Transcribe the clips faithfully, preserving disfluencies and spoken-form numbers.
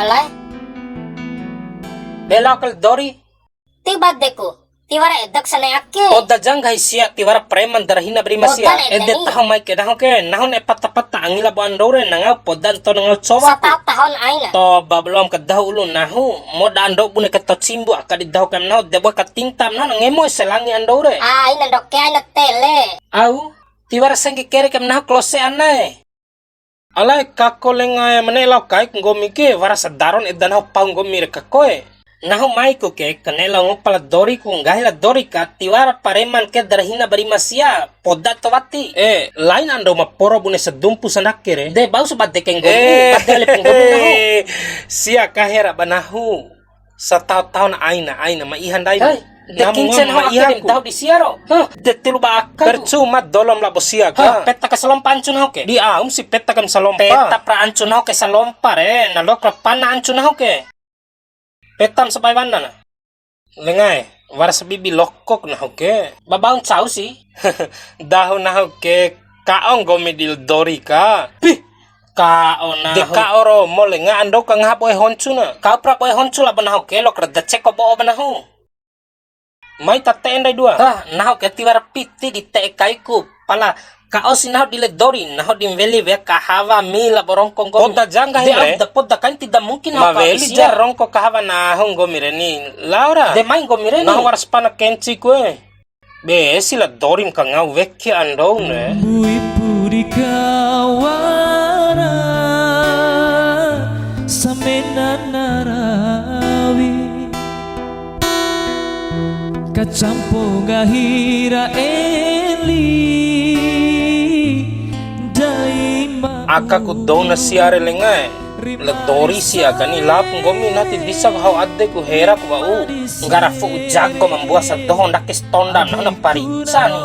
Lai. Bela kal dori. Ti badeku. Tiwara edak sane ake. Poda ja nggahi sia, tiwara preman darahina beri masia. Poda na ede ni. Ede taho mai ke nahu ke. Nahu ne'e pata-pata angi labo andou re, na ngau poda nto na ngau cowa ku. Sataho tahon aina. Toba belum ke dahu ulu nahu. Moda andou bune ke to cimbu aka di dahu ke nahu. De boe ka tinta nahu na ngemo selangi andou re. Ah, aina ndoke aina tele. Au, tiwara sengge kere ke nahu klose anae. Alae, kako lengae, ma ne'e lao kaik nggomi ke, wara sadaron eda nahu pahu nggomi re kakoe. Nahu mai ku ke, ka ne'e lao ngupa la dori ku, nggahi la dori ka, tiwara pareman ke darahina bari masia, poda to wati. Eh, lain ando ma poro bune sadumpu sandake re. De bau sabade ke nggomi, eh, bade le nggomi nahu. Sia kahe ra ba nahu. Sataho-tahona aina, aina, ma iha ndai. Hei, de kincen ho ake dem taho di sia ro. Hah, de tilu ba aka tu. Percuma dolom labo sia ka. Hah, peta ka salompa ancu nahu ke. Di aum si peta kam salompa. Peta pra ancu nahu ke salompa re, na lok ra pana ancu nahu ke. Petam sabai wana na. Lengae, wara sabibi lokok nahu ke. Babau ncau si. Dahu nahu ke, ka'o nggomi dil dori ka. Pih, Ka'o nahu. De ka'o romo lenga ando ka ngaha boe honcu na. Ka'o pra boe honcu labo nahu ke, lok ra da ceko bo'o ba nahu. Mai ta te'e ndai dua. Hah, nahu ke tiwara piti di te'e kaiku. Pala ka'o si nahu di le dori, nahu di weli wea kahawa mi labo rongko nggomi. Poda ja nggahi re. De da poda kain tidak mungkin nahu ka weli sia. Ma weli ja rongko kahawa nahu nggomi re ni. Lao ra. De mai nggomi re ni. Nahu wara sapana kenci kue. Be, si la dorim ka ngau weki andou ne. Mbui pudi kawara, samena na rawi. Kacampo nggahi ra eli, daima. Aka ku dou na sia re lengae. La dori sia kani, lao pa nggomi nahu ti bisa ku hau ade ku hera ku wa'u. Nggara fu'u jago ma mbua sadoho ndake stonda nahu na parica ni.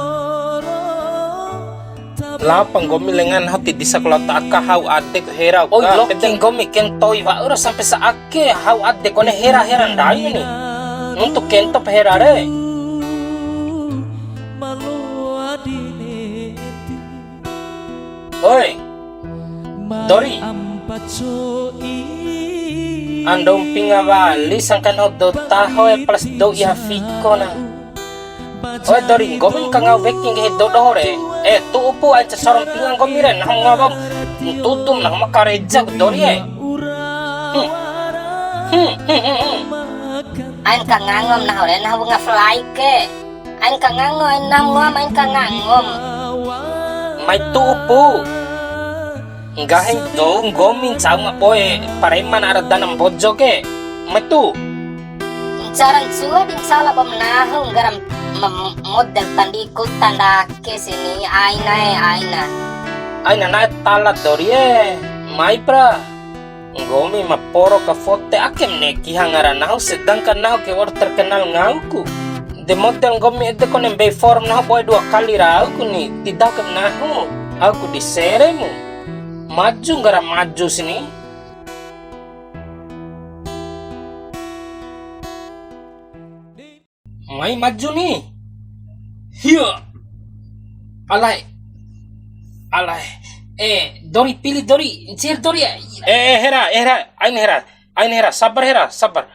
Lao pa nggomi lenga nahu ti bisa ku lao ta aka hau ade ku hera ku. Oi, ka loki pede nggomi kentoi wa'u ra sampe sa ake hau ade kone hera-hera ndai ni. Nuntu kento pa hera re. Oi. Dori. Ando mpinga wali sangkan ho dou taho e plus dou iha fiko na. Oi Dori, nggomi ka ngau weki nggahi dou doho re. Eh, tu'u pu ain casoro mpinga nggomi re, nahu ngawam. Ntutum nahu ma kareja ku Dori e. Hmm. Hmm, hmm, hmm, hmm. Ain ka ngangom nahu re, nahu wunga fly ke. Ain ka ngango, ain nahu ngoam, ain ka ngangom. Mai tu'u pu. Nggahi dou nggomi ncau ma boe pareman ara dana Mbojo ke. Mai tu. Ncara ncua di ncau labo ma nahu nggara m-, m-, model tandi ikutan ndake sini. Aina e, aina. Aina na'e tala Dori e. Mai pra. Nggomi ma poro ka fote ake ma ne'e kiha ngara nahu, sedangkan nahu ke wa'ur terkenal ngau ku. De model nggomi ede kone mbei form nahu boe dua kali rau ku ni, ti dahu ke ma nahu. Au ku di sere mu. Maju nggara maju sini. Mai maju ni. Hiya. Alai. Alai. Eh, Dori pili Dori. Ncir Dori ya. Eh, eh, Hera, eh, Hera. Ain Hera. Ain Hera. Sabar Hera, sabar.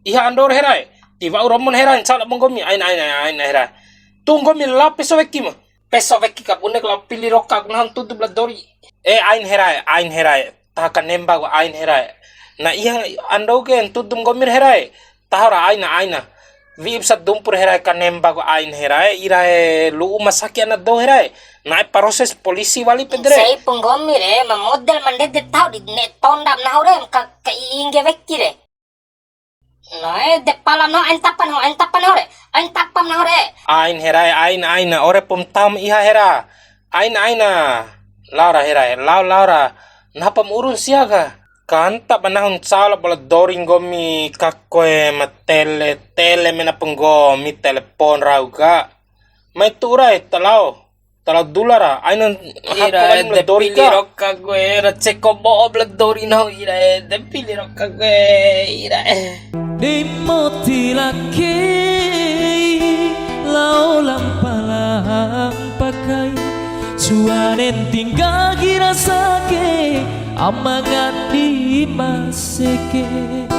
Iha andor Hera. Ti wa'u romon Hera, insya Allah nggomi. Ain, ain, ain, ain, Hera. Tu nggomi la peso weki ma. Peso weki ka bune la pili roka ku nahan tutup la Dori. Eh, ain Hera, ain Hera. Taho kanemba ku ain Hera. Na iha andou ke ntudu nggomi ra Hera. Taho ra aina, aina. Wi'ip sadumpu ra Hera kanemba ku ain Hera. Ira e lu'u masaki ana dou Hera. Na'e proses polisi wali pede re. Sei pu nggomi re, ma model ma ndede taho di ne'e tonda nahu re, ka, ka ingge weki re. Nae, de pala nahu, ain tapa nahu, ain tapa nahu re, ain tapa nahu re. Ain Hera e, ain, ain, ore pum tam iha Hera. Ain, ain, lao ra Hera e, lao, lao ra. Nahu pam urun sia ka. Kanta ba nahu ncao labo la Dori nggomi kakoe ma tele, tele mena pa nggomi telepon rau ka. Mai tu ra e, ta lao. Ta lao dula ra, aina hako ira, paling de la Dori pili ka. Roka gue, ra ceko bo'o ba la Dori nahu ira, de pili roka gue, ira. Di moti lake, lao lampa-lampa kai, cuanen tinggal gira sake, Ama Ngadi Maseke.